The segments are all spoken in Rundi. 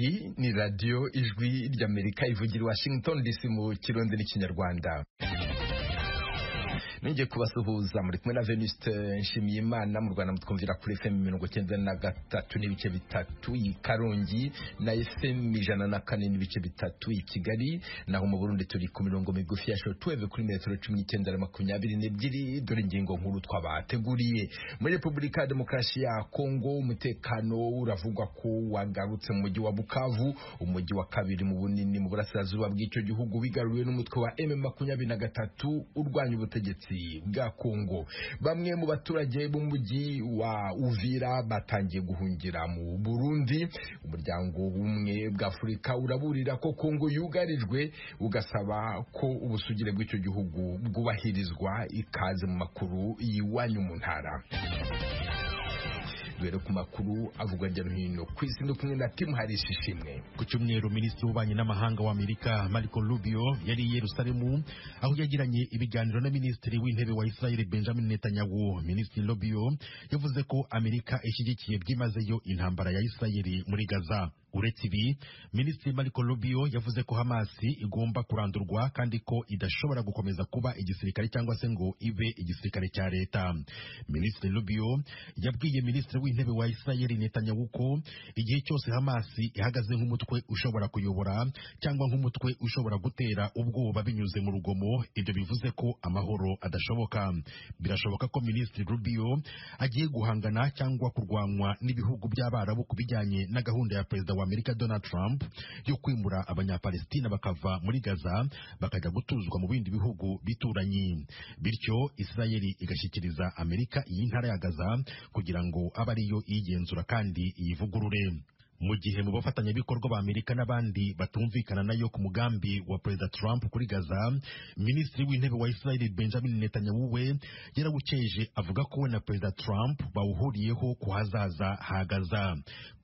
Iyi ni radiyo Ijwi ry'Amerika ivugira Washington DC mu Kirundi n'Ikinyarwanda. Nongeye kubasuhuza, muri kumwe na Venuste Nshimiyimana. Mu Rwanda mutwumvira kuri FM 93.3 i Karongi na FM 104.3 i Kigali, naho mu Burundi turi ku mirongo migufi ya shortwave kuri metero 19 na 22. Dore ingingo nkuru twabateguriye. Muri Repubulika ya Demokarasi ya Kongo, umutekano uravugwa ko wagarutse mu mujyi wa Bukavu, umujyi wa kabiri mu bunini mu burasirazuba bw'icyo gihugu, wigaruriwe n'umutwe wa M23 urwanya ubutegetsi bwa Kongo. Bamwe mu baturage b'umujyi wa Uvira batangiye guhungira mu Burundi. Umuryango w'Ubumwe bwa Afurika uraburira ko Kongo yugarijwe, ugasaba ko ubusugire bw'icyo gihugu bwubahirizwa. Ikaze mu makuru y'iwanyu mu ntara. Duhere ku makuru avugwa hirya no hino ku isi, ndi kumwe na Timu Harisi Ishimwe. Ku cyumweru, Minisitiri w'Ububanyi n'Amahanga wa Amerika Marco Rubio yari i Yerusalemu, aho yagiranye ibiganiro na Minisitiri w'Intebe wa Israel Benjamin Netanyahu. Minisitiri Rubio yavuze ko Amerika ishyigikiye byimazeyo intambara ya Israel muri Gaza. Uretse ibi, Minisitiri Marco Rubio yavuze ko Hamasi igomba kurandurwa kandi ko idashobora gukomeza kuba igisirikare cyangwa se ngo ibe igisirikare cya leta. Minisitiri Rubio yabwiye Minisitiri w'Intebe wa Israel Netanyahu ko igihe cyose Hamasi ihagaze nk'umutwe ushobora kuyobora cyangwa nk'umutwe ushobora gutera ubwoba binyuze mu rugomo, ibyo bivuze ko amahoro adashoboka. Birashoboka ko Minisitiri Rubio agiye guhangana cyangwa kurwanywa n'ibihugu by'Abarabu ku bijyanye na gahunda ya Perezida wa Amerika Donald Trump yo kwimura Abanyapalestina bakava muri Gaza bakajya gutuzwa mu bindi bihugu bituranyi, bityo Israeli igashyikiriza Amerika iyi ntara ya Gaza kugira ngo abe ariyo iyigenzura kandi iyivugurure. Mu gihe mu bafatanyabikorwa ba Amerika n'abandi batumvikana nayo ku mugambi wa Perezida Trump kuri Gaza, Minisitiri w'Intebe wa Israel Benjamin Netanyahu we yarawukeje, avuga ko we na Perezida Trump bawuhuriyeho ku hazaza ha Gaza.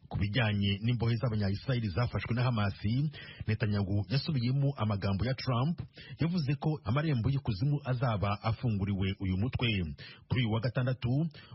Ku bijyanye n'imbohe z'Abanyayisirayeli zafashwe na Hamasi, Netanyahu yasubiyemo amagambo ya Trump, yavuze ko amarembo y'ikuzimu azaba afunguriwe uyu mutwe. Kuri uyu wa gatandatu,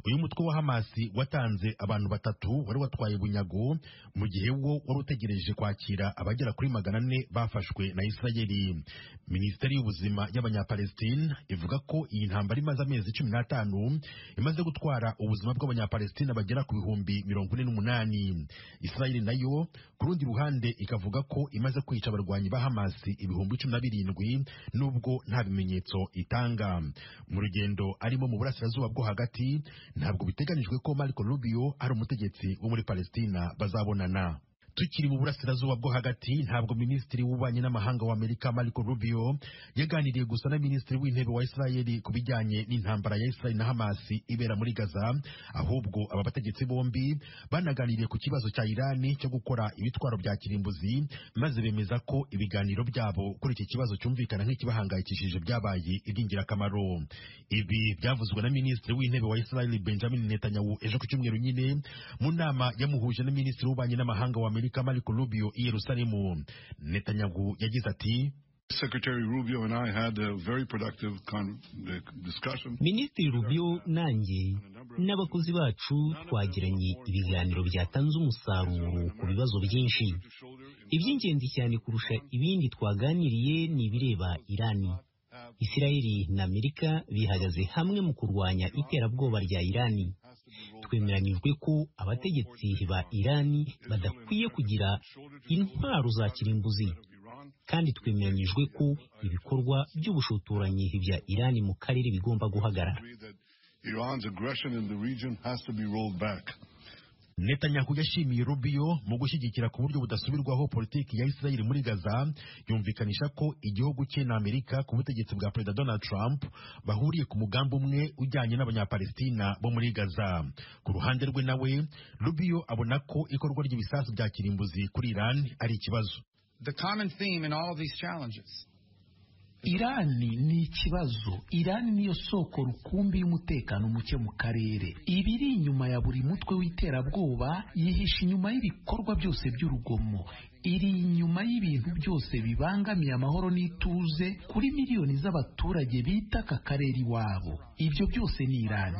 uyu mutwe wa Hamasi watanze abantu batatu wari watwaye bunyago, mu gihe wo wari utegereje kwakira abagera kuri 400 bafashwe na Isirayeli. Minisiteri y'Ubuzima y'Abanyapalestine ivuga ko iyi ntambara imaze amezi 15 imaze gutwara ubuzima bw'Abanyapalestine bagera ku 48,000. Israel nayo ku rundi ruhande ikavuga ko imaze kwica abarwanyi ba Hamasi 17,000, nubwo nta bimenyetso itanga. Mu rugendo arimo mu burasirazuba bwo hagati, ntabwo biteganijwe ko Marco Rubio ari umutegetsi wo muri Palestina bazabonana. Tukiri mu burasirazuba bwo hagati, ntabwo Minisitiri w'Ububanyi n'Amahanga wa Amerika Marco Rubio yaganiriye gusa na Minisitiri w'Intebe wa Israel ku bijyanye n'intambara ya Israel na Hamas ibera muri Gaza, ahubwo aba bategetsi bombi banaganiriye ku kibazo cya Irani cyo gukora ibitwaro bya kirimbuzi, maze bemeza ko ibiganiro byabo kuri iki kibazo cyumvikana nk'ikibahangayikishije byabaye iby'ingirakamaro. Ibi byavuzwe na Minisitiri w'Intebe wa Israel Benjamin Netanyahu ejo ku cyumweru nyine, mu nama yamuhuje na Minisitiri w'Ububanyi n'Amahanga wa Amerika Marco Rubio i Yerusalemu. Netanyahu yagize ati: Secretary Rubio and I had a very productive discussion. Minisitiri Rubio nanjye n'abakozi bacu twagiranye ibiganiro byatanze umusaruro ku bibazo byinshi. Iby'ingenzi cyane kurusha ibindi twaganiriye ni ibireba Irani. Isirayeli na Amerika bihagaze hamwe mu kurwanya iterabwoba rya Irani. Twemeranyijwe ko abategetsi ba Irani badakwiye kugira intwaro za kirimbuzi, kandi twemeranyijwe ko ibikorwa by'ubushotoranyi bya Irani mu karere bigomba guhagarara. Iran's aggression in the region has to be rolled back. Netanyahu yashimiye Rubio mu gushyigikira ku buryo budasubirwaho politiki ya Israel muri Gaza, yumvikanisha ko igihugu cye na Amerika ku butegetsi bwa Perezida Donald Trump bahuriye ku mugambi umwe ujyanye n'Abanyapalestina bo muri Gaza. Ku ruhande rwe nawe, Rubio abona ko ikorwa ry'ibisasu bya kirimbuzi kuri Iran ari ikibazo. The common theme in all of these challenges Irani ni ikibazo. Irani niyo soko rukumbi y'umutekano muke mu karere. Ibiri inyuma ya buri mutwe w'iterabwoba, yihishe inyuma y'ibikorwa byose by'urugomo, iri inyuma y'ibintu byose bibangamiye amahoro n'ituze kuri miliyoni z'abaturage bita aka karere iwabo. Ibyo byose ni Irani.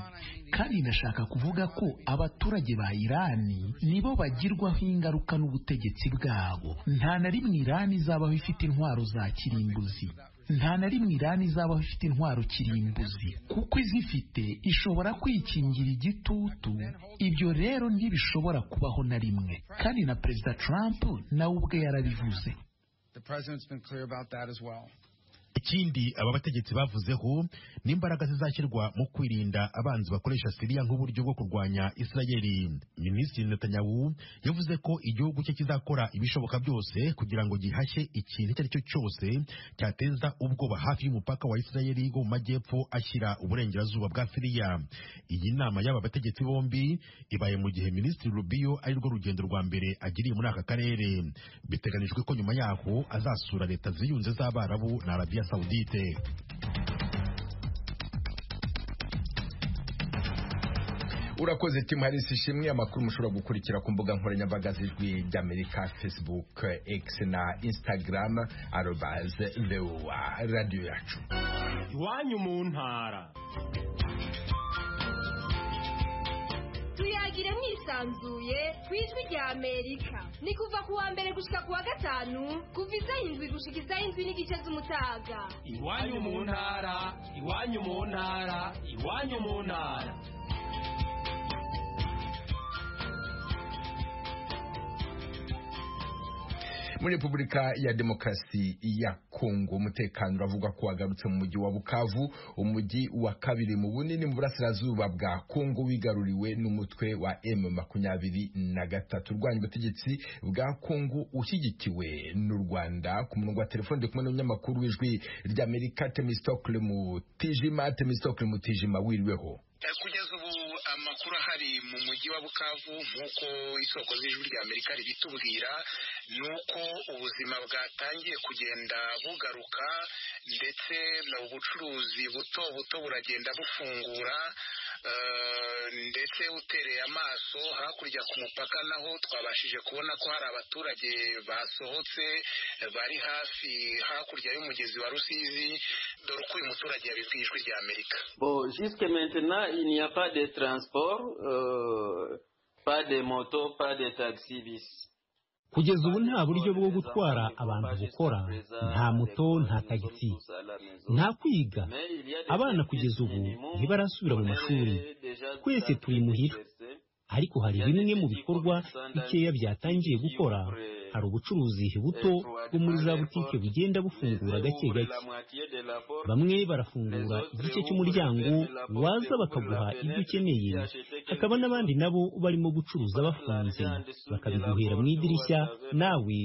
Kandi ndashaka kuvuga ko abaturage ba Irani nibo bagirwaho ingaruka n'ubutegetsi bwabo. Nta na rimwe Irani izabaho ifite intwaro za kirimbuzi. Nta na rimwe Irani izabaho ifite intwaro kirimbuzi, kuko izifite ishobora kwikingira igitutu. Ibyo rero ntibishobora kubaho na rimwe, kandi na Perezida Trump nawe ubwe yarabivuze. Ikindi aba bategetsi bavuzeho ni imbaraga zizashyirwa mu kwirinda abanzi bakoresha Siriya nk'uburyo bwo kurwanya Isirayeli. Minisitiri Netanyahu yavuze ko igihugu cye kizakora ibishoboka byose kugira ngo gihashye ikintu icyo ari cyo cyose cyateza ubwoba hafi y'umupaka wa Isirayeli wo mu majyepfo ashyira uburengerazuba bwa Siriya. Iyi nama y'aba bategetsi bombi ibaye mu gihe Minisitiri Rubio ari rwo rugendo rwa mbere agiriye muri aka karere. Biteganijwe ko nyuma yaho azasura Leta Ziyunze z'Abarabu na Arabiya Saudite. Urakoze Tim Harris ishimwe. Amakuru mushobora gukurikira ku mbuga nkoranyambaga z'Ijwi ry'Amerika, Facebook, X na Instagram @VOA radio yacu. Iwanyu mu ntara tuyagire mwisanzuye ku Ijwi rya Amerika. Ni kuva ku wa mbere gushika ku wa gatanu, kuva isaha 7 gushika isaha 7:30 z'umutaga. Iwanyu mu ntara, iwanyu mu ntara, iwanyu mu ntara. Muri Repubulika ya Demokarasi ya Kongo, umutekano uravuga ko wagarutse mu mujyi wa Bukavu, umujyi wa kabiri mu bunini mu burasirazuba bwa Kongo, wigaruriwe n'umutwe wa M23 urwanya ubutegetsi bwa Kongo ushyigikiwe n'u Rwanda. Ku murongo wa telefone ndi kumwe n'umunyamakuru w'Ijwi ry'Amerika Temistocle Mutijima. Temistocle Mutijima, wiriweho. Kugeza ubu amakuru ahari mu mujyi wa Bukavu, nk'uko isoko z'Ijwi rya Amerika ribitubwira, ni uko ubuzima bwatangiye kugenda bugaruka, ndetse ubucuruzi buto buto buragenda bufungura, ndetse utereye amaso hakurya ku mupaka naho twabashije kubona ko hari abaturage basohotse bari hafi hakurya y'umugezi wa Rusizi. Dore uko uyu muturage yabibwiye Ijwi rya Amerika. Bon, jusque maintenant il n'y a pas de transport, pas de moto, pas de taxi bis. Kugeza ubu nta buryo bwo gutwara abantu bukora, nta moto, nta tagisi, nta kwiga. Abana kugeza ubu ntibarasubira mu mashuri, twese turi muhira. Ariko hari bimwe mu bikorwa bikeya byatangiye gukora. Hari ubucuruzi buto bwo muri za butike bugenda bufungura gake gake. Bamwe barafungura igice cy'umuryango, waza bakaguha ibyo ukeneye, hakaba n'abandi nabo barimo gucuruza bafunze, bakabiguhera mu idirishya, nawe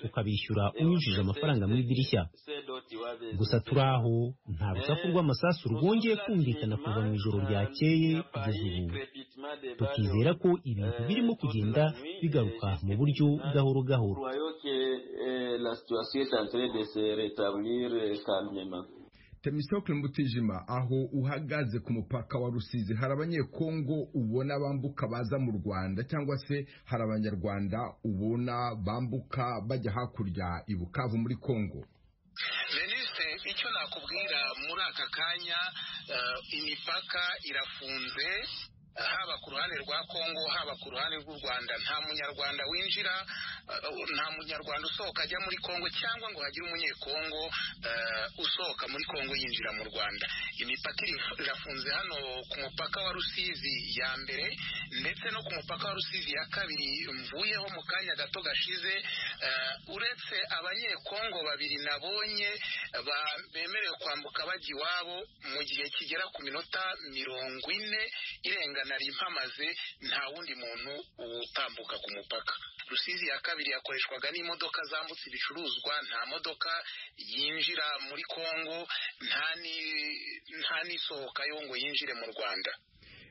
ukabishyura unyujije amafaranga mu idirishya. Gusa turi aho, nta rusaku rw'amasasu rwongeye kumvikana kuva mu ijoro ryakeye kugeza ubu. Tukizera ko ibintu birimo kugenda bigaruka mu buryo gahoro gahoro. Temistocle Mutijima, aho uhagaze ku mupaka wa Rusizi, hari abanyekongo ubona bambuka baza mu Rwanda, cyangwa se hari abanyarwanda ubona bambuka bajya hakurya i Bukavu muri Kongo? Veniste, icyo nakubwira muri aka kanya, imipaka irafunze, haba ku ruhande rwa Kongo, haba ku ruhande rw'u Rwanda. Nta munyarwanda winjira, nta munyarwanda usohoka ajya muri Kongo, cyangwa ngo hagire umunyekongo usohoka muri Kongo yinjira mu Rwanda. Imipaka irafunze hano ku mupaka wa Rusizi ya mbere, ndetse no ku mupaka wa Rusizi ya kabiri mvuyeho mu kanya gato gashize. Uretse abanyekongo babiri nabonye bemerewe kwambuka bajya iwabo mu gihe kigera ku minota 40 irenga nari mpamaze, nta wundi muntu utambuka ku mupaka. Rusizi ya kabiri yakoreshwaga n'imodoka zambutse ibicuruzwa, nta modoka yinjira muri Kongo, nta n'isohokayo ngo yinjire mu Rwanda.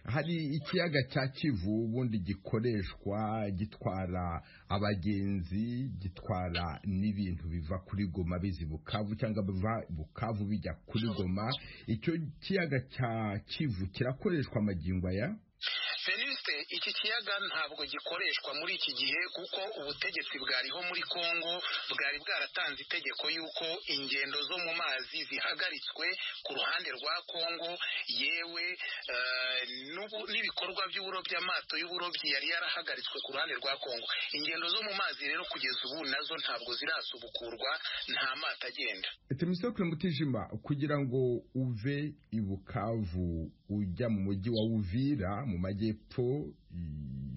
Hari ikiyaga cya Kivu ubundi gikoreshwa gitwara abagenzi, gitwara n'ibintu biva kuri Goma biza Bukavu cyangwa biva Bukavu bijya kuri Goma. Icyo kiyaga cya Kivu kirakoreshwa magingo aya? Feliste, iki kiyaga ntabwo gikoreshwa muri iki gihe kuko ubutegetsi bwariho muri Kongo bwari bwaratanze itegeko y'uko ingendo zo mu mazi zihagaritswe ku ruhande rwa Kongo, yewe n'ibikorwa by'uburobyi, amato y'uburobyi yari yarahagaritswe ku ruhande rwa Kongo. Ingendo zo mu mazi rero kugeza ubu nazo ntabwo zirasubukurwa, nta mato agenda. Temisocle Mutijima, kugira ngo uve i Bukavu ujya mu mujyi wa Uvira mu majyepfo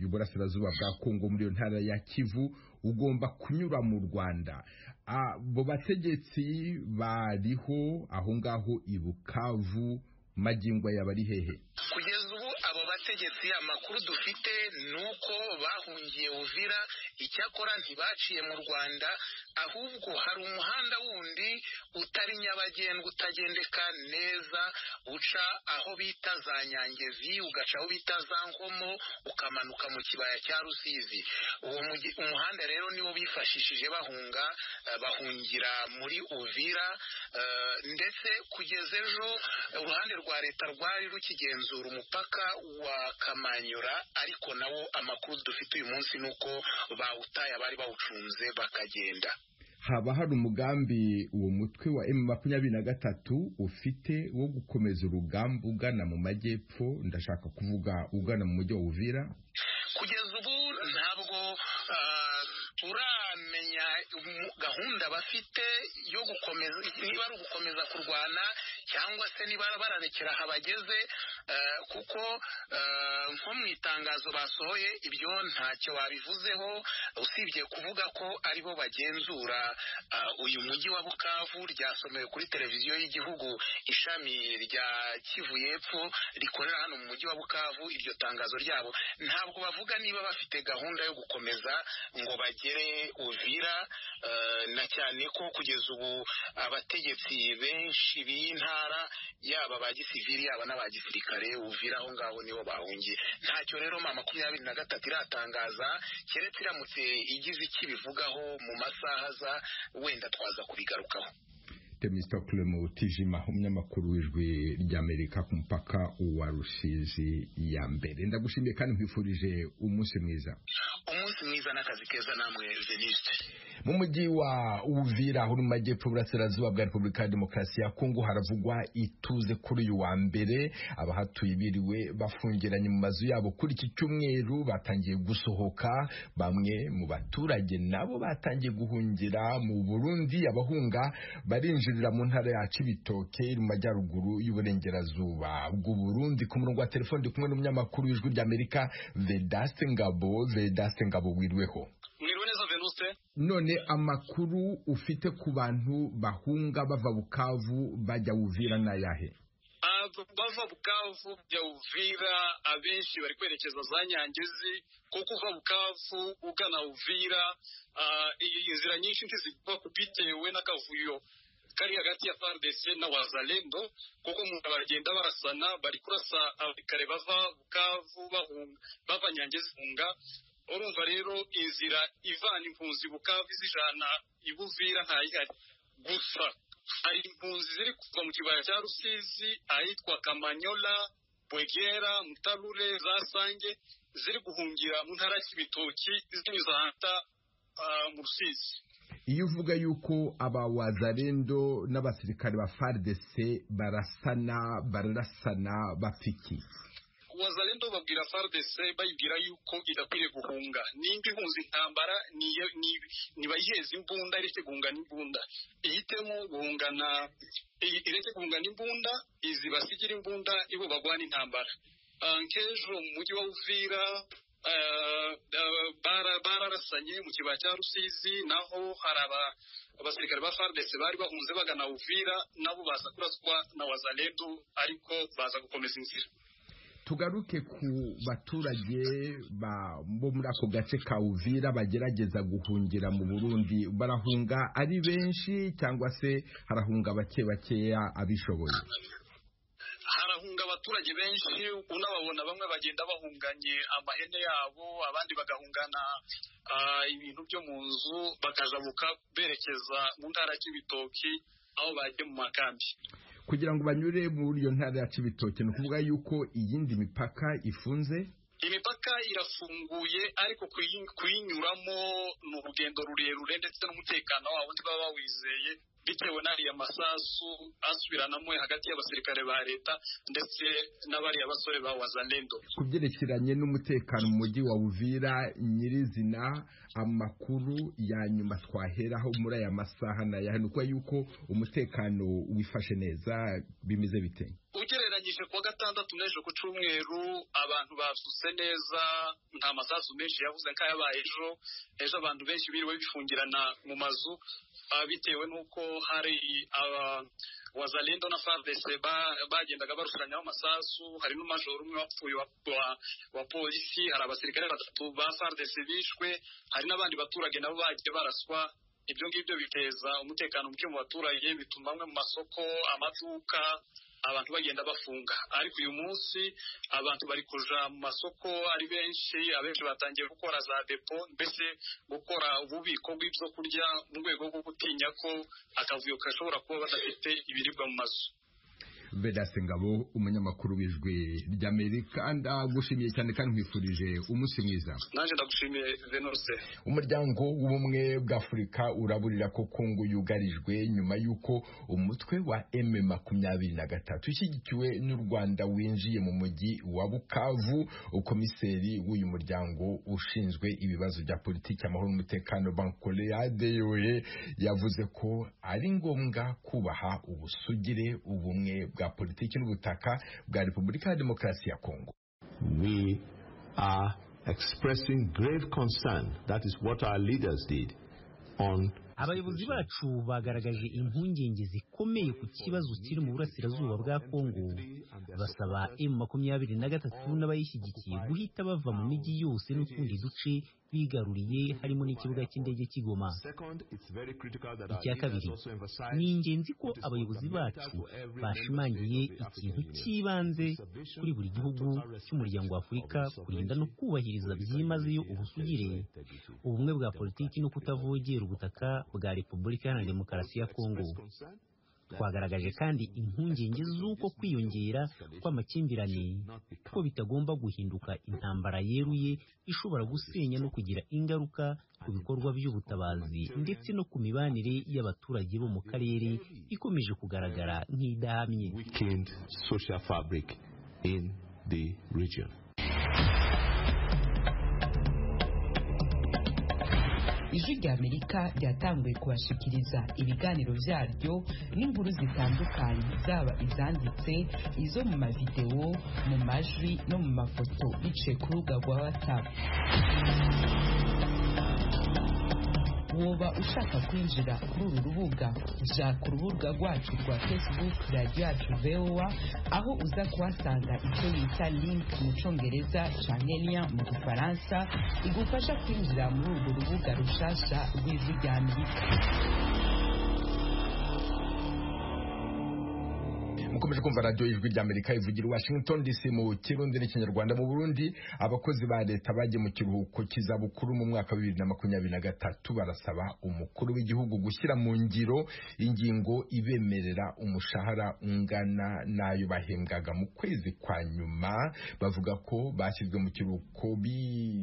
y'uburasirazuba bwa Kongo muri iyo ntara ya Kivu, ugomba kunyura mu Rwanda. Abo bategetsi bariho aho ngaho i Bukavu magingo yaba ari hehe? Kugeza ubu abo bategetsi amakuru dufite ni uko bahungiye Uvira, icyakora ntibaciye mu Rwanda, ahubwo hari umuhanda wundi utari nyabagendwa utagendeka neza, uca aho bita za Nyangezi, ugaca aho bita za Nkomo, ukamanuka mu kibaya cya Rusizi. Uwo umuhanda rero niwo bifashishije bahunga, bahungira muri Uvira, ndetse kugeza ejo uruhande rwa leta rwari rukigenzura umupaka wa Kamanyura, ariko nawo amakuru dufite uyu munsi ni uko bawutaye, abari bawucunze bakagenda. Haba hari umugambi uwo mutwe wa M23 ufite wo gukomeza urugamba ugana mu majyepfo, ndashaka kuvuga ugana mu mujyi wa Uvira? Kugeza ubu ntabwo turamenya gahunda bafite yo gukomeza, niba ari ugukomeza kurwana cyangwa se niba bararekera aha bageze, kuko nko mu itangazo basohoye ibyo ntacyo babivuzeho, usibye kuvuga ko aribo bagenzura uyu mujyi wa Bukavu. Ryasomewe kuri televiziyo y'igihugu ishami rya Kivu y'Epfo rikorera hano mu mujyi wa Bukavu. Iryo tangazo ryabo ntabwo bavuga niba bafite gahunda yo gukomeza ngo bagere Uvira, na cyane ko kugeza ubu abategetsi benshi b'intara yaba ba gisivili yaba n'aba gisirikare Uvira aho ngaho niho bahungiye. Ntacyo rero ma 23 iratangaza, keretse iramutse igize icyo ibivugaho mu masaha aza wenda twaza kubigarukaho. Temistocle Mutijima, umunyamakuru w'Ijwi ry'Amerika ku mupaka wa Rusizi ya mbere, ndagushimiye kandi nkwifurije umunsi mwiza. Umunsi mwiza n'akazi keza namwe Veniste. Mu mujyi wa Uvira uri mu majyepfo y'uburasirazuba bwa Repubulika ya Demokarasi ya Kongo haravugwa ituze kuri uyu wa mbere. Abahatuye biriwe bafungiranye mu mazu yabo kuri iki cyumweru batangiye gusohoka. Bamwe mu baturage nabo batangiye guhungira mu Burundi, abahunga barinjirira mu ntara ya Cibitoke iri mu majyaruguru y'uburengerazuba bw'u Burundi. Ku murongo wa telefone ndi kumwe n'umunyamakuru w'Ijwi ry'Amerika Vedaste Ngabo. Vedaste Ngabo, wiriweho. Mwiriwe neza Venuste. None amakuru ufite ku bantu bahunga bava Bukavu bajya Uvira n'ayahe? Bava Bukavu bajya Uvira abenshi bari kwerekeza za Nyangezi, kuko uva Bukavu ugana Uvira inzira nyinshi ntizigwa bitewe n'akavuyo kari hagati ya FARDC na Wazalendo, kuko umuntu baragenda barasana, bari kurasa abasirikare bava Bukavu bahunga bava Nyangezi bahunga. Urumva rero inzira ivana impunzi Bukavu izijana ibuvira ntayihari. Gusa hari impunzi ziri kuva mu kibaya cya Rusizi ahitwa Kamanyola, Bwegera, Mutarure, za Sange, ziri guhungira mu ntara y'Ibitoki zinyuze ahanta mu Rusizi. Iyo uvuga yuko aba Wazalendo n'abasirikare ba FARDC barasana bararasana bafiki, Wazalendo babwira FARDC bayibwira yuko idakwiriye guhunga, nimba ihunze intambara nibayiheza imbunda, ireke guhunga n'imbunda, ihitemo guhungana, ireke guhunga n'imbunda, izi basigira imbunda ibo bagwana intambara. Nk'ejo mu mujyi wa Uvira bararasanye mu kibaya cya Rusizi, naho hari abasirikare ba FARDC bari bahunze bagana Uvira, nabo baza kuraswa na Wazalendo, ariko baza gukomeza inzira. Tugaruke ku baturage bo muri ako gace ka Uvira bagerageza guhungira mu Burundi. Barahunga ari benshi cyangwa se harahunga bake bakeya abishoboye? Hari Barahunga abaturage benshi, unababona bamwe bagenda bahunganye amahene yabo, abandi bagahungana ibintu byo mu nzu, bakajabuka berekeza mu ntara y'Ibitoki aho bagiye mu makambi. Kugira ngo banyure muri iyo ntara ya Cibitoke, ni ukuvuga yuko iyindi mipaka ifunze? Imipaka irafunguye, ariko kuyinyuramo ni urugendo rurerure, ndetse n'umutekano wabo ntibaba bawizeye bitewe n'ariya masasu asubiranamo hagati y'abasirikare ba leta ndetse n'abariya basore ba Wazalendo. Ku byerekeranye n'umutekano mu mujyi wa Uvira nyirizina, amakuru ya nyuma twaheraho muri aya masaha n'aya ni uko yuko umutekano wifashe neza, bimeze bite? Ugereranyije kuwa gatandatu n'ejo ku cyumweru, abantu basutse neza, nta masasu menshi yavuze nk'ayabaye ejo. Ejo abantu benshi biriwe bifungirana mu mazu bitewe n'uko hari Wazalendo na FARDC bagendaga barushanyaho amasasu. Hari n'umajoro umwe wapfuye wa polisi, hari abasirikare batatu ba FARDC bishwe, hari n'abandi baturage nabo bagiye baraswa. Ibyo ngibyo biteza umutekano muke mu baturage, bituma amwe mu masoko, amaduka, abantu bagenda bafunga. Ariko uyu munsi abantu bari kuja mu masoko ari benshi, abenshi batangiye gukora za depo, mbese gukora ububiko bw'ibyo kurya mu rwego rwo gutinya ko akavuyo gashobora kuba badafite ibiribwa mu mazu. Vedaste Ngabo, umunyamakuru w'Ijwi ry'Amerika, ndagushimiye cyane kandi nkwifurije umunsi mwiza. Nanjye ndagushimiye Venose. Umuryango w'Ubumwe bw'Afurika uraburira ko Kongo yugarijwe nyuma y'uko umutwe wa M23 ushyigikiwe n'u Rwanda winjiye mu mujyi wa Bukavu. Komiseri w'uyu muryango ushinzwe ibibazo bya politiki, amahoro n'umutekano, Bankole Adeyoye, yavuze ko ari ngombwa kubaha ubusugire, ubumwe bwa politiki n'ubutaka bwa Repubulika ya Demokarasi ya Kongo. We are expressing grave concern, that is what our leaders did, on Abayobozi bacu bagaragaje impungenge zikomeye ku kibazo kiri mu burasirazuba bwa Kongo, basaba M23 n'abayishyigikiye guhita bava mu mijyi yose n'utundi duce bigaruriye, harimo n'ikibuga cy'indege cy'i Goma. Icya kabiri, ni ingenzi ko abayobozi bacu bashimangiye ikintu cy'ibanze kuri buri gihugu cy'umuryango wa Afurika: kurinda no kubahiriza byimazeyo ubusugire, ubumwe bwa politiki no kutavogera ubutaka bwa Repubulika Iharanira Demokarasi ya Kongo. Twagaragaje kandi impungenge z'uko kwiyongera kw'amakimbirane ko bitagomba guhinduka intambara yeruye ishobora gusenya no kugira ingaruka ku bikorwa by'ubutabazi ndetse no ku mibanire y'abaturage bo mu karere ikomeje kugaragara nk'idahamye. Weakened social fabric in the region. Ijwi rya Amerika ryatanguye kubashikiriza ibiganiro byaryo n'inkuru zitandukanye, zaba izanditse, izo mu mavidewo, mu majwi no mu mafoto, biciye ku rubuga rwa WhatsApp. Woba ushaka kwinjira kuri uru rubuga, ja ku rubuga rwacu rwa Facebook, Radiyo Yacu VOA, aho uza kuhasanga icyo bita link mu Cyongereza canke lien mu Gifaransa, igufasha kwinjira muri urwo rubuga rushasha rw'Ijwi rya Amerika. Mukomeje kumva radiyo Ijwi ry'Amerika ivugira Washington DC mu Kirundi n'Ikinyarwanda. Mu Burundi, abakozi ba leta bagiye mu kiruhuko cy'izabukuru mu mwaka wa 2023 barasaba umukuru w'igihugu gushyira mu ngiro ingingo ibemerera umushahara ungana n'ayo bahembwaga mu kwezi kwa nyuma. Bavuga ko bashyizwe mu kiruhuko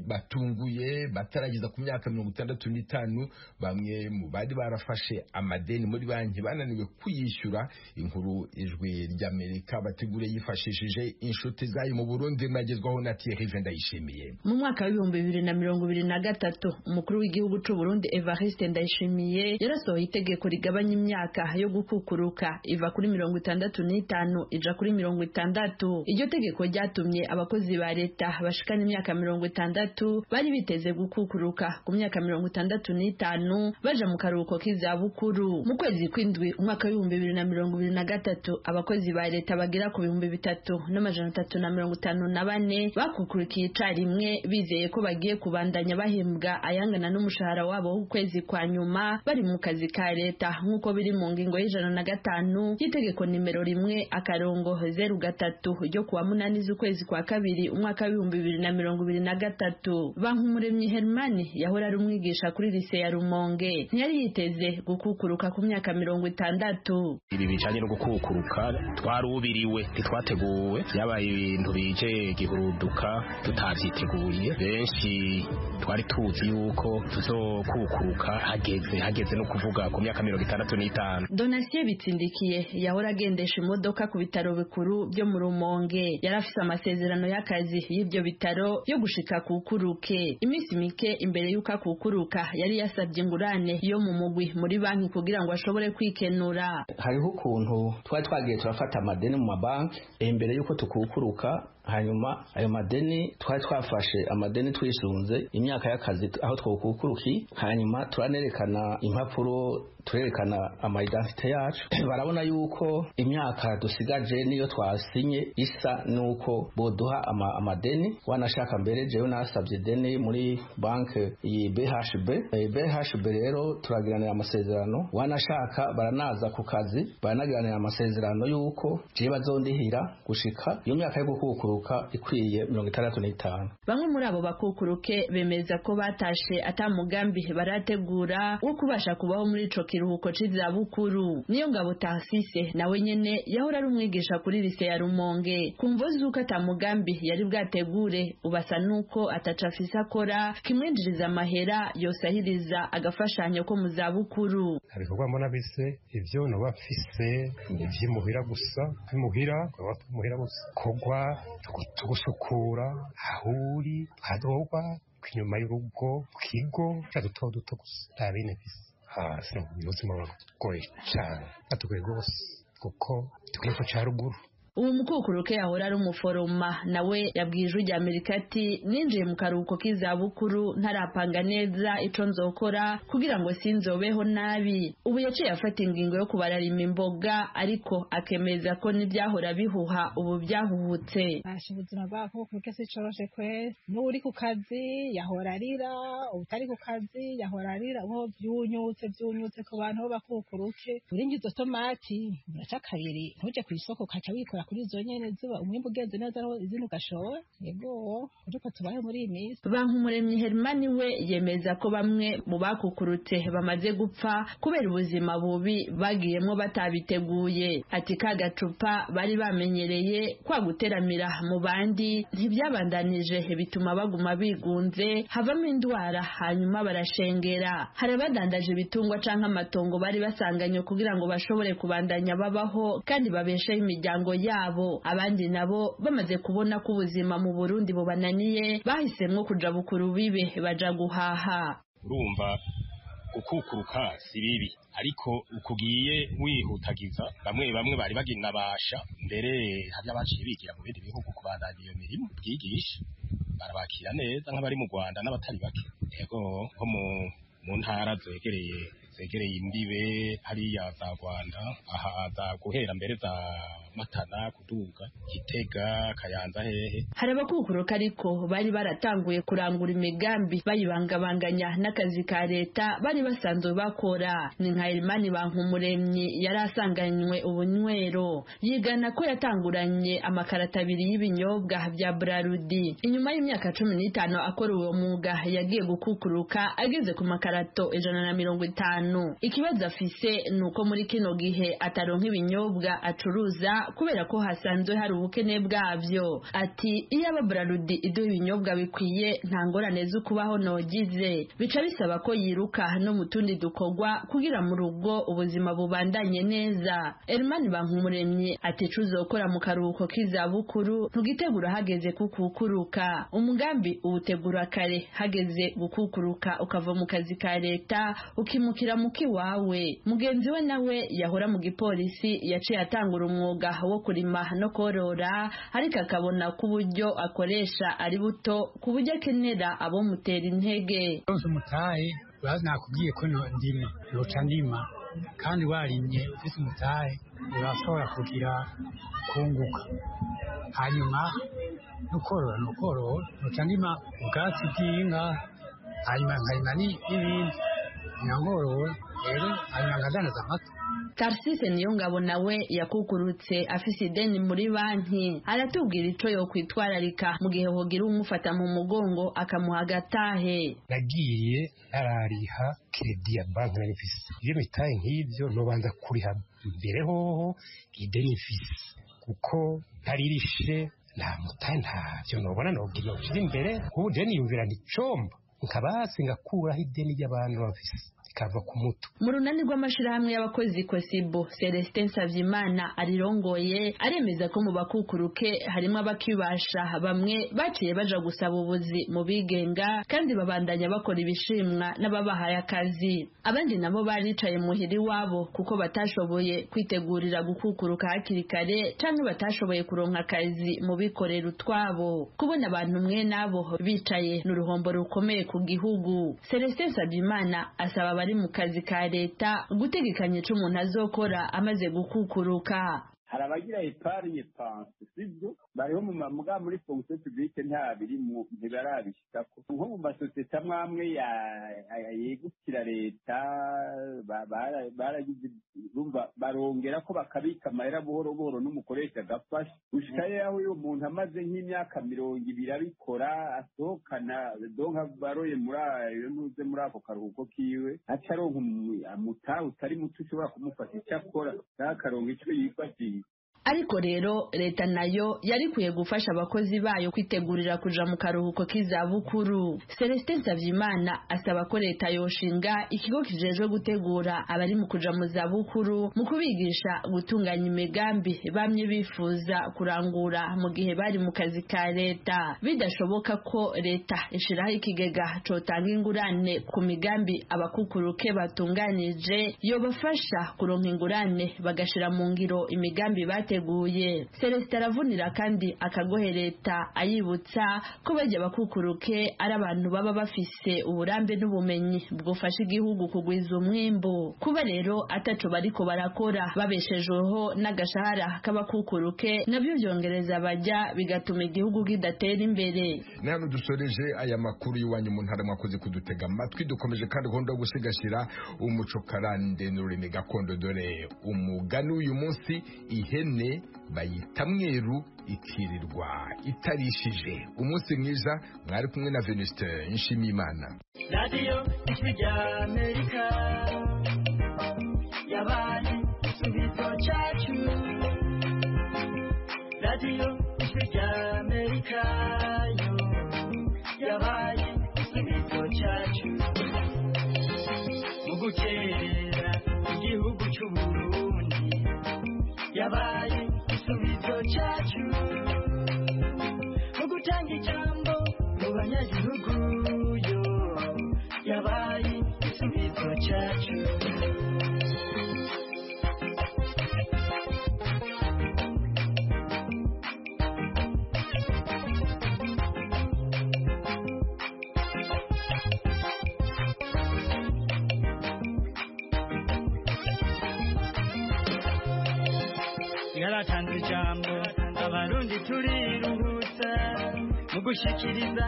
batunguye batarageza ku myaka 65. Bamwe mu bari barafashe amadeni muri banki bananiwe kuyishyura. Inkuru Ijwi ry'Amerika bategure yifashishije inshuti zayo mu Burundi mwagezwaho na Thierry Ndayishimiye. Mu mwaka wa 2023, umukuru w'igihugu c'u Burundi Evariste Ndayishimiye yarasohoye itegeko rigabanya imyaka yo gukukuruka iva kuri 65 ija kuri 60. Iryo tegeko ryatumye abakozi ba leta bashikana imyaka 60 bari biteze gukukuruka ku myaka 65 baja mu karuhuko k'izabukuru. Mu kwezi kw'indwi umwaka wa 2023, abakozi abakozi ba leta bagera ku 3354 bakukurikiye icarimwe, bizeye ko bagiye kubandanya bahembwa ayangana n'umushahara wabo w'ukwezi kwa nyuma bari mu kazi ka leta, nk'uko biri mu ngingo y'105 y'itegeko nimero 1-03 ryo kuwa 8 z'ukwezi kwa kabiri umwaka w'ibihumbi 2023. Bankumuremyi Herman yahora ari umwigisha kuri lise ya Rumonge, ntiyari yiteze gukukuruka ku myaka 60. Ibi bijanye no gukukuruka twarubiriwe, ntitwateguwe, byabaye ibintu bije gihuruduka tutavyiteguye. Benshi twari tuzi yuko tuzokukuruka hageze no kuvuga ku myaka 65. Donatien Bitsindikiye yahora agendesha imodoka ku bitaro bikuru byo mu Rumonge, yari afise amasezerano y'akazi y'ibyo bitaro yo gushika kukuruke. Iminsi mike imbere y'uko akukuruka yari yasabye ingurane yo mu mugwi muri banki kugira ngo ashobore kwikenura. Hariho ukuntu twari twagiye turafata amadeni mu mabanki imbere y'uko tukukuruka, hanyuma ayo madeni twari twafashe amadeni twisunze imyaka y'akazi aho twokukuruki, hanyuma turanerekana impapuro, turerekana ama identite yacu, barabona yuko imyaka dusigaje niyo twasinye isa nuko boduha amadeni. Wanashaka mbere jewe nasabye deni muri banke iyi BHB. BHB rero turagiranira amasezerano, wanashaka baranaza ku kazi baranagiranira amasezerano yuko jewe bazondihira gushika iyo myaka yo gukukuruka ikwiye 65. Bamwe muri abo bakukuruke bemeza ko batashe ata mugambi barategura wo kubasha kubaho muri ico kiruhuko c'izabukuru. Niyo ngabo Tarsise nawe nyene yahora ari umwigisha kuri lise ya Rumonge, kumvo zuko ata mugambi yari bwategure ubasa nuko ataca afise akora kimwinjiriza amahera yosahiriza agafashanyo ko mu zabukuru. Ibikorwa mbona bise ivyo noba mfise ivy'imuhira gusa, imuhira muhira gusa kogwa tugusukura aho uri tukadogwa inyuma y'urugo kigo duto duto gusa nta bindi mfise. Hasi ubuzima buragoye cyane, batugoye rwose kuko tukwiye ca ruguru. Uwo mukukuruke yahora ari umuforoma nawe yabwiye Ijwi rya Amerika ati ninjiye mu karuhuko k'izabukuru ntarapanga neza ico nzokora kugira ngo sinzobeho nabi. Ubu yaciye afata ingingo yo kubararima imboga, ariko akemeza ko n'ibyahora bihuha ubu byahuhutse. Basha ubuzima bw'abakukuruke si coroshe kweri, n'uri ku kazi yahora arira, utari ku kazi yahora arira, ubu vyunyutse ku bantu b'abakukuruke. Uringi izo tomati uraca kabiri ntuje kw'isoko ukaca wikora kuri izo nyene ziba umwimbu ugenze neza aho izindi ugashora. Yego uriko tubaye muri iyi minsi. Bankumuremyi Herman we yemeza ko bamwe mu bakukurutse bamaze gupfa kubera ubuzima bubi bagiyemwo batabiteguye. Ati ka gacupa bari bamenyereye kwa guteramira mu bandi ntibyabandanije bituma baguma bigunze, havamo indwara hanyuma barashengera. Hari abadandaje ibitungwa canke amatongo bari basanganywe kugira ngo bashobore kubandanya babaho kandi babesheho imiryango yabo. Abandi nabo bamaze kubona ko ubuzima mu Burundi bubananiye bahisemwo kuja bukuru bibe baja guhaha. Urumva gukukuruka si bibi, ariko ukugiye wihutagiza bamwe bamwe bari baginabasha mbere hari abaciye bigira mu bindi bihugu kubandanya iyo mirimo bwigisha barabakira neza nk'abari mu Rwanda n'abatari bake. Yego nko mu ntara zegereye imbibe hariya za Rwanda, aha za guhera mbere za Matana kuduga Gitega Kayanza hehe. Hari abakukuruka ariko bari baratanguye kurangura imigambi bayibangabanganya n'akazi ka leta bari basanzwe bakora. Ni nka Herman Bankumuremyi yari asanganywe ubunywero, yigana ko yatanguranye amakarata abiri y'ibinyobwa bya Brarudi. Inyuma y'imyaka 15 akora uwo mwuga yagiye gukukuruka ageze ku makarato 150. Ikibazo afise ni uko muri kino gihe ataronka ibinyobwa acuruza kubera ko hasanzwe hari ubukene bwabyo. Ati iyo aba Brarudi iduha ibinyobwa bikwiye nta ngorane zo kubaho nogize. Bica bisaba ko yiruka no mu tundi dukorwa kugira mu rugo ubuzima bubandanye neza. Herman Bankumuremyi ati cuzokora mu karuhuko k'izabukuru ntugitegura hageze kukukuruka. Umugambi uwutegura kare hageze gukukuruka ukava mu kazi ka leta ukimukira muki wawe. Mugenzi we nawe yahora mu gipolisi yaciye atangura umwuga wo kurima no korora, ariko akabona ko uburyo akoresha ari buto ku buryo akenera abo mutera intege. Umutahe nakubwiye ko ndima noca ndima Kandi warimye ufise umutahe urashobora kugira kunguka. Hanyuma nukorora nukorora nuca ndima ubwatsi bw'inka, hanyuma nkarima n'ibindi nkorora rero, hanyuma nkadandaza amata. Tarsise Niyongabo nawe yakukurutse afise ideni muri banki, aratubwira ico yokwitwararika mu gihe hogira umufata mu mugongo akamuha agatahe. Nagiye ntarariha kredi ya banki nari mfise. Iyo mitahe nk'ivyo nobanza kuriha mbere hoho ideni mfise, kuko ntaririshe nta mutahe ntavyo nobona nogira noshize imbere. Ubu je niyumvira nti comba nkabasi ngakuraho ideni ry'abantu bafise rikava ku mutwe. Mu runani rw'amashirahamwe y'abakozi Kosibo, Celestin Savyimana arirongoye aremeza ko mu bakukuruke harimo abakibasha, bamwe baciye baja gusaba ubuzi mu bigenga kandi babandanya bakora ibishimwa n'ababahaye akazi. Abandi nabo baricaye muhira iwabo kuko batashoboye kwitegurira gukukuruka hakiri kare canke batashoboye kuronka akazi mu bikorera utwabo. Kubona abantu mwe nabo bicaye ni uruhombo rukomeye ku gihugu. Celestin Savyimana asaba abari mu kazi ka leta gutegekanya ico umuntu azokora amaze gukukuruka. Hari abagira epargne panse, sibyo? Bariho mu mamuga muri fonction publique nta birimwo, ntibarabishikako. Nko mu masosiyete amwe amwe yegukira leta baragize urumva barongera ko bakabika amahera buhoro buhoro n'umukoresha agafasha gushika yaho uyu muntu amaze nk'imyaka 20 abikora asohokana donka baroye muri ayo ntuze muri ako karuhuko kiwe, aca aronka umutahe utari muto ushobora kumufasha icyo akora n'akaronka ico yifashisha. Ariko rero leta nayo yarikwiye gufasha abakozi bayo kwitegurira kuja mu karuhuko k'izabukuru. Celestin Savyimana asaba ko leta yoshinga ikigo kijejwe gutegura abari mu kuja mu zabukuru mu kubigisha gutunganya imigambi bamye bifuza kurangura mu gihe bari mu kazi ka leta. Bidashoboka ko leta ishiraho ikigega cotanga ingurane ku migambi abakukuruke batunganije, yobafasha kuronka ingurane bagashira mu ngiro imigambi bateguye. Celestin aravunira kandi akagohe leta ayibutsa ko bajya bakukuruke ari abantu baba bafise uburambe n'ubumenyi bwofasha igihugu kugwiza umwimbu. Kuba rero ataco bariko barakora babeshejeho n'agashahara k'abakukuruke nabyo byongereza bajya bigatuma igihugu kidatera imbere. Ni hano dusoreje aya makuru y'iwanyu mu ntara. Mwakoze kudutega amatwi. Dukomeje kandi gahunda yo gusigasira umuco karande n'ururimi gakondo. Dore umugani w'uyu munsi: ihene bayita mweru ikirirwa itarishije. Umunsi mwiza, mwari kumwe na Venuste Nshimiyimana. Radiyo Ijwi rya Amerika yabaye igisubizo cyacu. Radiyo Ijwi rya Amerika yo yabaye igisubizo cyacu mu gukerera igihugu cy'Uburundi, yabaye igisubizo cyacu mu gutanga ijambo mu banyagihugu, yo yabaye igisubizo cyacu. Yaratanze ijambo, abarundi turiruhutsa mu gushikiriza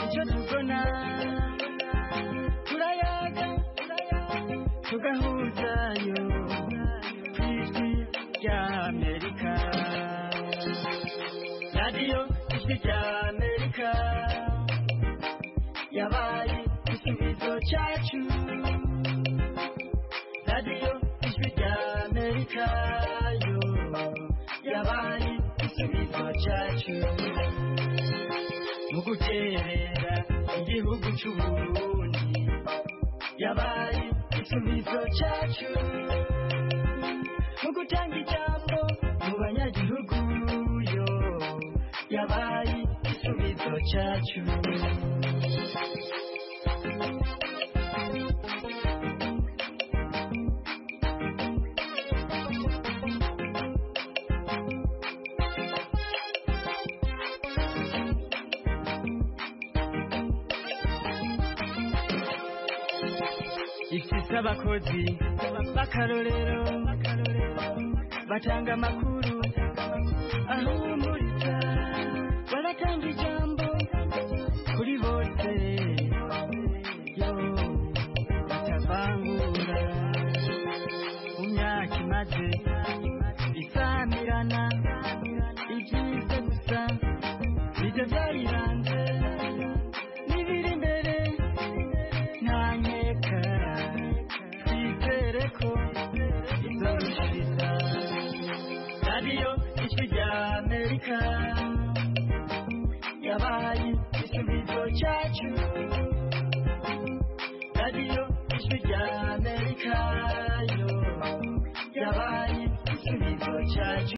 icyo tubona, turayaga tugahuzayo ku Ijwi rya Amerika. Radiyo Ijwi rya Amerika yabaye igisubizo cyacu. Radiyo Ijwi rya Amerika yo yabaye igisubizo cyacu mu guterera igihugu cy'Uburundi, yabaye igisubizo cyacu mu gutanga ijambo mu banyagihugu, yo yabaye igisubizo cyacu. Ifise Ifise abakozi b'akarorero batanga amakuru ahumuriza, baratanga ijambo kuri bose, yo batavangura. Mu myaka imaze isamirana, ibyiza gusa nibyo byayiranze, n'ibiri imbere nta nkeka, twizere ko izorushiriza. Radiyo Ijwi rya Amerika yabaye igisubizo cyacu. Radiyo Ijwi rya Amerika yo yabaye igisubizo cyacu.